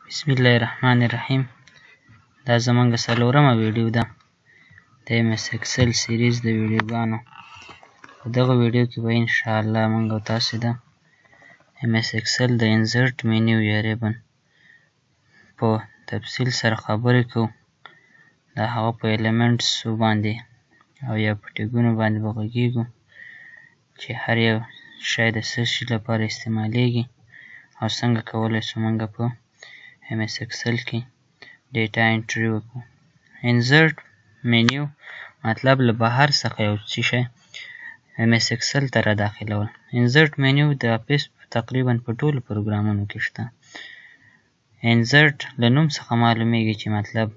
بسم الله الرحمن الرحیم. دا زمونږ څلورمه ویډیو ده د MS Excel series د ویډیوګانو. په دغه ویډیو کې به انشاءالله موږ او تاسې د MS Excel د insert menu یا ribbon په تفصیل سره خبرې کوو، د هغه په elements باندې او یا په ټیګونو باندې به غږېږو چې هر یو شی د څه شي لپاره استعمالیږي او څنګه کولی شو موږ په MS Excel کې data entry وکړو. Insert menu مطلب له بهر څخه یو څه شی MS Excel ته را داخلول. Insert menu د Office تقریبا په ټولو پروګرامونو کې شته. Insert له نوم څخه معلومیږي چې مطلب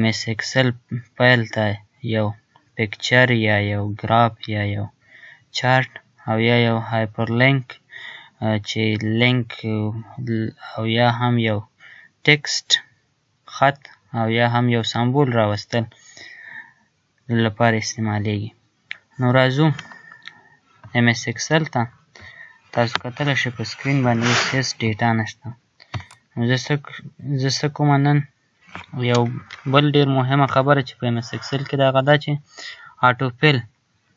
MS Excel file ته یو picture یا یو ګراف یا یو چارت او یا یو hyperlink چې لینک او یا هم یو text خط او یا هم یو symbol راوستل لپاره استعمالیږي. نو راځو MS Excel ته. تاسو کتلی شئ په screen باندې اوس هېڅ data نشته. نو زه څه کوم نن یو بل ډېر مهمه خبره چې په MS Excel کې ده هغه دا چې autofill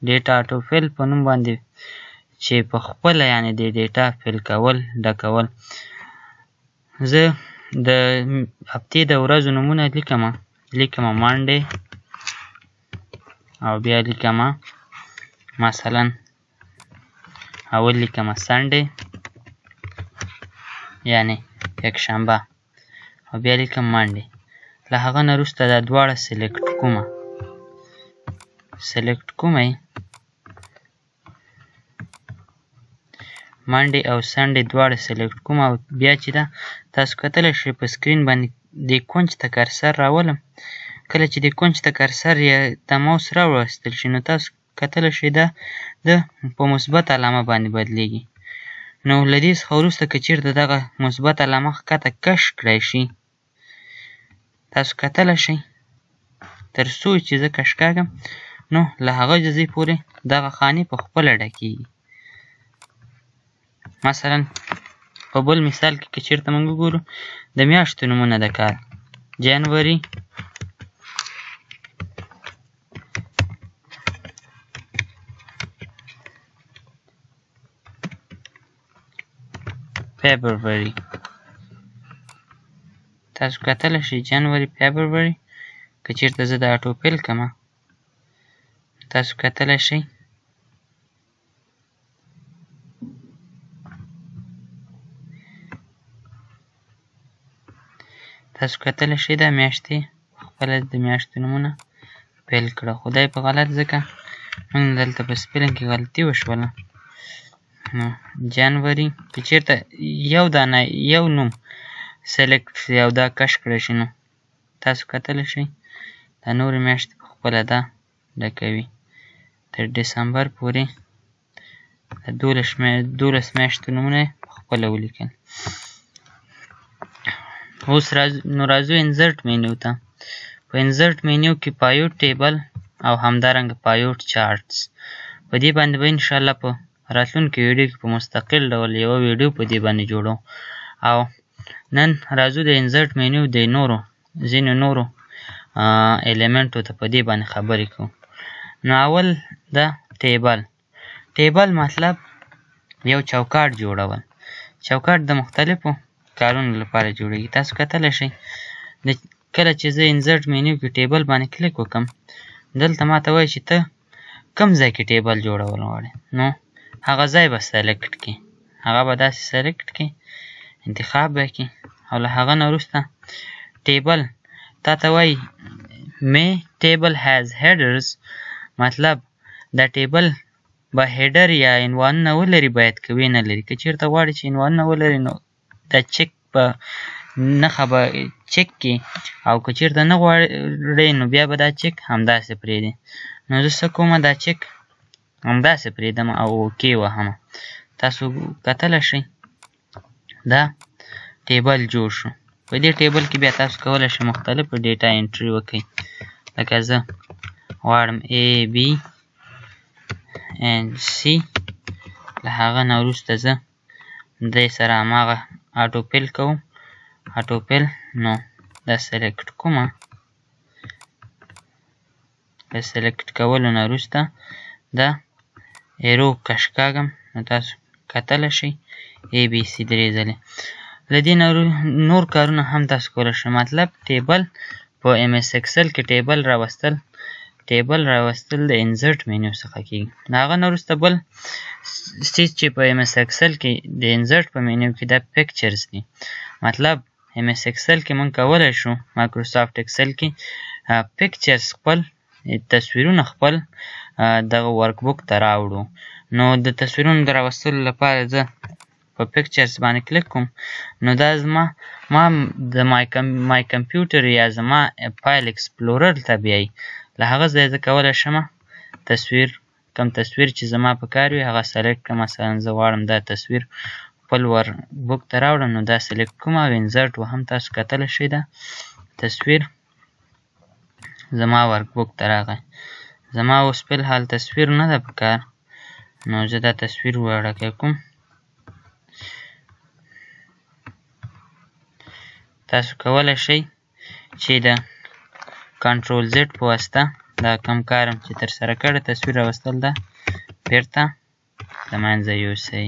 data autofill په نوم باندې چې په خپله یعنې د data fill کول ډکول. زه د هفتې د ورځو نومونه لیکمه Monday او بیا لیکمه مثلا اول لیکمه Sunday یعنې یکشنبه او بیا لیکم Monday. له هغه نه وروسته دا دواړه select کومه یې Monday او Sunday دواړه select کوم او بیا چې دا تاسو کتلی شئ په screen باندې دې کنج ته cursor راولم. کله چې دې کنج ته cursor یا د ماوس راوستل شي نو تاسو کتلی شئ دا د په مثبت علامه باندې بدلیږي. نو له دې څخه وروسته که چېرته دغه مثبت علامه ښکته کش کړی شي تاسو کتلی شئ تر څو چې زه کش کاږم نو له هغه ځای پورې دغه خانې په خپله ډکېږي. مثلا په بل مثال کې که چېرته موږ وګورو د میاشتو نومونه د کال January، February. تاسو کتلی شئ January February. که چېرته زه د autofill کړم تاسو کتلی شئ دا میاشتې خپله د میاشتو نومونه پیل کړه. خو دا یې په غلط ځکه موږ دلته په spelling کې غلطي وشوله. نو January که چېرته یو دانه یو نوم select شي او دا کش کړی شي نو تاسو کتلی شئ دا نورې میاشتې په خپله دا ډکوي تر ډسمبر پورې د 12 میاشتو نومونه یې په خپله ولیکل. اوس نو راځو insert menu ته. په insert menu کې pivot table او همدارنګه pivot charts په دې باندې به انشاءالله په راتلونکې ویډیو کې په مستقل ډول یوه ویډیو په دې باندې جوړو. او نن راځو د insert menu د نورو ځینو نورو element و ته په دې باندې خبرې کوو. نو اول د table. Table مطلب یو چوکاټ جوړول. چوکاټ د مختلفو کارونو لپاره جوړیږي. تاسو کتلی شئ کله چې زه insert menu کې table باندې کلیک وکړم دلته ماته وایي چې ته کوم ځای کې table جوړول غواړې نو هغه ځای به select کړې، هغه به داسې select کړې، انتخاب به کړې او له هغه نه وروسته table تا ته وایي may table has headers مطلب دا table به header یا عنوانونه ولري باید که ویې نه لري. که چېرته غواړي چې عنوانونه ولري نو دا چک به نښه به چک کړي او که چېرته نه غواړې نو بیا به دا چک همداسې پرېږدي. نو زه څه کومه دا چک همداسې پرېږدم او OK وهم. تاسو کتلی شئ دا table جوړ شو. په دې table کې بیا تاسو کولی شئ مختلفو data entry وکړئ. لکه زه غواړم A B and C له هغه نه وروسته زه دې سره هماغه autofill کوم Autofill، نو دا select کومه. د select کولو نه وروسته دا arrow کش کاږم، نو تاسو کتلی شئ A B C درې ځلې. له دې نه نور کارونه هم تاسو کولی شئ. مطلب table په MS Excel کې table راوستل د insert menu څخه کیږي. د هغه نه وروسته بل څیز چې په MS Excel کې د insert په مینیو کې دا pictures دي. مطلب MS Excel کې موږ کولی شو، Microsoft Excel کې pictures، خپل تصویرونه خپل دغه workbook ته راوړو. نو د تصویرونو د راوستلو لپاره زه په pictures باندې کلیک کوم، نو دا زما ما د My Computer یا زما File Explorer ته بیایي. له هغه ځایه زه کولی شم تصویر، کوم تصویر چې زما په کار وي، هغه select کړم. مثلا زه غواړم دا تصویر خپل workbook ته راوړم، نو دا select کوم او insert وهم. تاسو کتلی شئ دا تصویر زما workbook ته راغی. زما اوس په الحال تصویر نه ده په کار، نو زه دا تصویر وړکی کوم. تاسو کولی شئ چې د Control Z په واسطه دا کم کارم چې ترسره کړی، تصویر راوستل ده، بیرته له منځه یوسئ.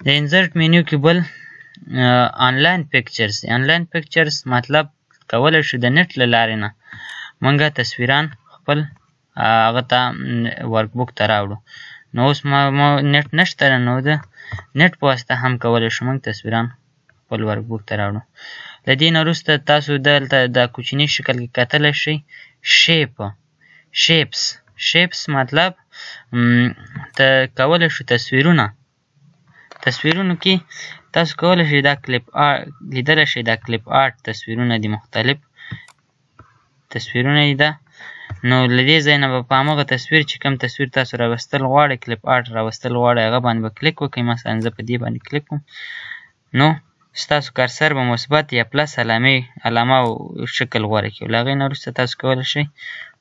د insert menu کې بل online pictures. Online pictures مطلب کولی شو د نت له لارې نه مونږه تصویران خپل هغه ته workbook ته راوړو. نو اوس ما نت نشته، نو د نت په واسطه هم کولی شو موږ تصویران خپل workbook ته راوړو. له دې نه وروسته تاسو دلته د کوچني شکل کې کتلی شئ shape، shapes. Shapes مطلب ته کولی شو تصویرونه، تصویرونو کې تاسو کولی شئ دا clip art لیدلی شئ. دا clip art تصویرونه دي، مختلف تصویرونه دي دا. نو له دې ځای نه به په هماغه تصویر چې کوم تصویر تاسو راوستل غواړئ، clip art راوستل غواړئ، هغه باندې به کلیک وکړئ. مثلا زه په دې باندې کلیک کوم، نو ستاسو cursor به مثبت یا plus علامې علامه او شکل غوره کړي. له هغې نه وروسته تاسو کولی شئ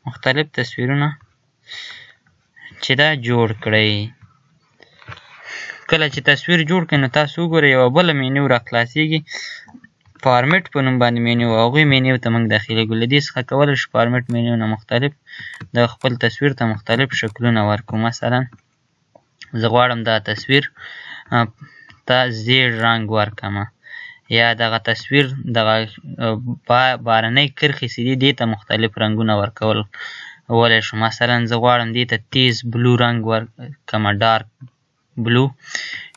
مختلف تصویرونه چې دا جوړ کړئ. کله چې تصویر جوړ کړئ، نو تاسو وګورئ یوه بله مینیو را خلاصیږي، فارمټ په نوم باندې مینیو. هغوی مینیو ته موږ داخلېږو. له دې څخه کولی شو format menu نه مختلف د خپل تصویر ته مختلف شکلونه ورکړو. مثلا زه غواړم دا تصویر ته زیړ رنګ ورکړم، یا دغه تصویر دغه بارنۍ کرښې چې دي، دې ته مختلف رنګونه ورکول ولی شو. مثلا زه غواړم دې ته تیز blue رنګ ورکړم، dark blue،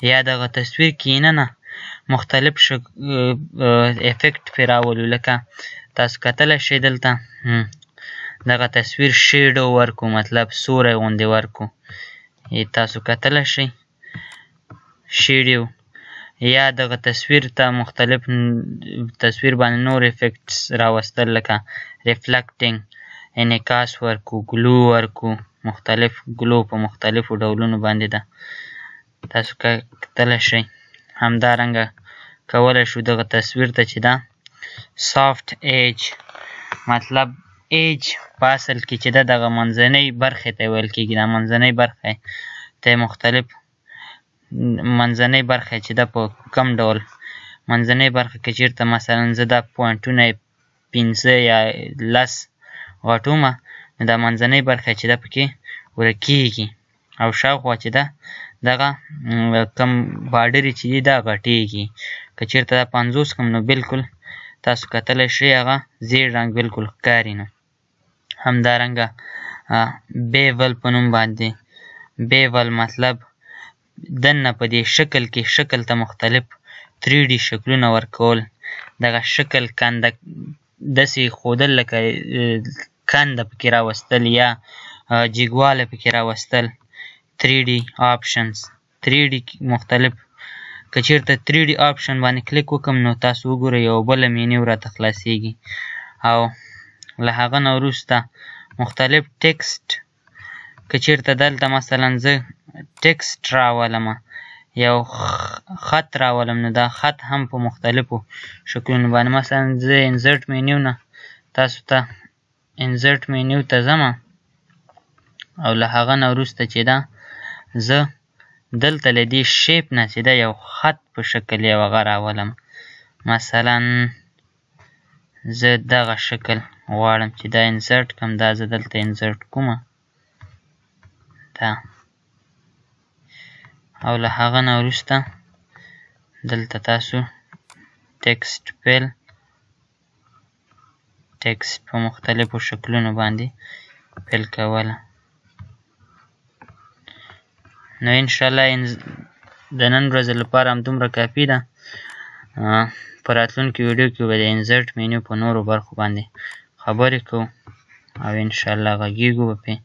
یا دغه تصویر کې نه مختلف effect پرې راولو، لکه تاسو کتلی شئ دلته دغه تصویر shadow ورکو، مطلب سوری غوندې ورکو. تاسو کتلی شئ shadow، یا دغه تصویر ته مختلف تصویر باندې نور effects راوستل، لکه reflecting، انعکاس ورکو، glow ورکو، مختلف glow په مختلفو ډولونو باندې ده، تاسو کتلی شئ. همدارنګه کولی شو دغه تصویر ته چې ده soft edge، مطلب edge په اصل کې چې ده دغه منځنۍ برخې ته ویل کېږي. دا منځنۍ برخې ته مختلف منځنۍ برخه چې ده په کم ډول منځنۍ برخه که چېرته مثلا زه دا point ونه 5 یا 10 غټومه، نو دا منځنۍ برخه چې ده پکې ورکیږي او شاوخوا چې ده دغه کم border چې دي دا غټیږي. که چېرته دا 50 کم، نو بالکل تاسو کتلی شئ هغه زیړ رنګ بالکل ښکاري. نو همدارنګه bevel په نوم باندې، bevel مطلب دننه په دې شکل کې شکل ته مختلف 3D شکلونه ورکول، دغه شکل کنده داسې ښودل لکه کنده پکې راوستل یا جګوالی پکې راوستل. 3D options، 3D مختلف، که چېرته 3D option باندې کلیک وکړم، نو تاسو وګورئ یوه بله مینیو راته خلاصیږي. او له هغه نه وروسته مختلف text، که چېرته دلته مثلا زه text راولم، یو خط راولم، نو دا خط هم په مختلفو شکلونو باندې. مثلا زه insert menu نه تاسو ته insert menu ته ځم او له هغه نه وروسته چې ده زه دلته له دې shape نه چې دا یو خط په شکل یو هغه راولم. مثلا زه دغه شکل غواړم چې دا insert کړم، دا زه دلته insert کوم دا، او له هغه نه وروسته دلته تاسو text fill، text په مختلفو شکلونو باندې fill کوله. نو انشاءالله د نن ورځې لپاره همدومره کافي ده. په راتلونکي ویډیو کې به د insert menu په نورو برخو باندې خبرې کوو او انشاءالله غږیږو به پرې.